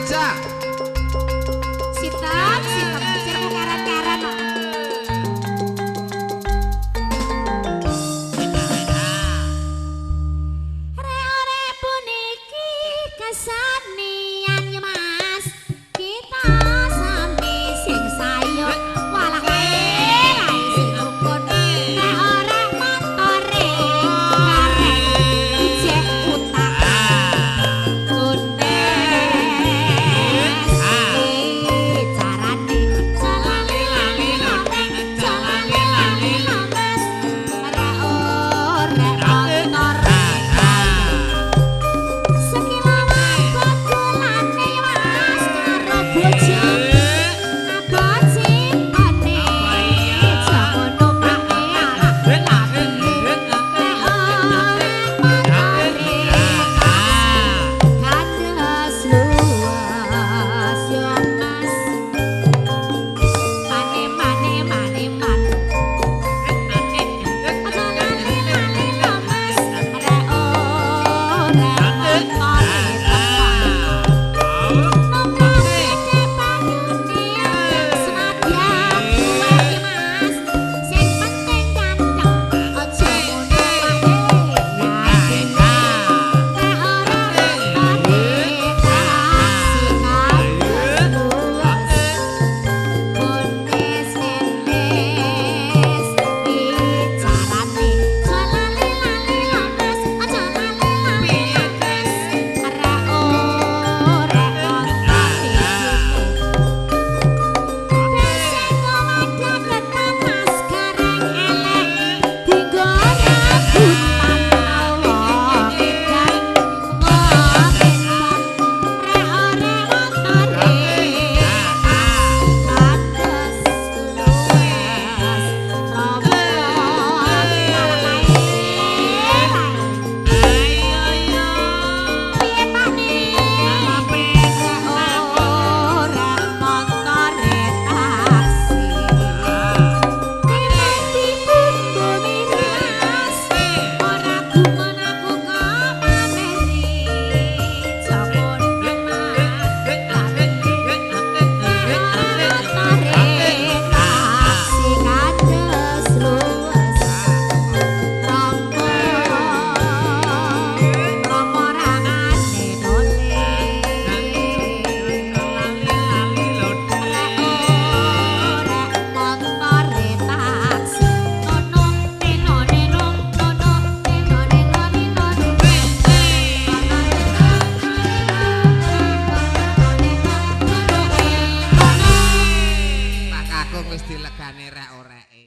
aja. Sitok, sitok, sirmu karan-karan kok. Re-ore puniki kesenian ya Mas. Kita sami sing sayuk walah lae sing rukun. Re-ore motore karek ijek utang. Carane jalali-lali lho, jalali-lali lho Mas. Re-ore motore. Sekilawan bakulane Mas karo bojo. Apa cintane jamono pake alah lali. Re-ore motore kandes luas yo Mas. Mane mane mane man. Aja lali lali lho Mas. Re-ore motore tekan. Numpak gede payune senadyan tuwek ya Mas. Sing penting ganteng aja ngono pake. Re-ore motore taksi kandes luas. Bones nenes bicarane jalali-lali lho Mas, aja lali-lali lho Mas. Re-ore motore. Besek wadah ketan Mas gareng elek dinggo rebutan wong edan wong edan. Re-ore motore taksi kandes luwes romo lae. Piye Pak nih? Re-ore motore taksi. Timbang dipundhut Mas, ora gumun aku kok pameri. Jamono Mas, Re-ore motore taksi kandes luwes. Romo, romo rangane dole. Re-ore motore taksi. Nono neno neno nono neno neno neno. Pak Kakung wis dilegane rek-oreke.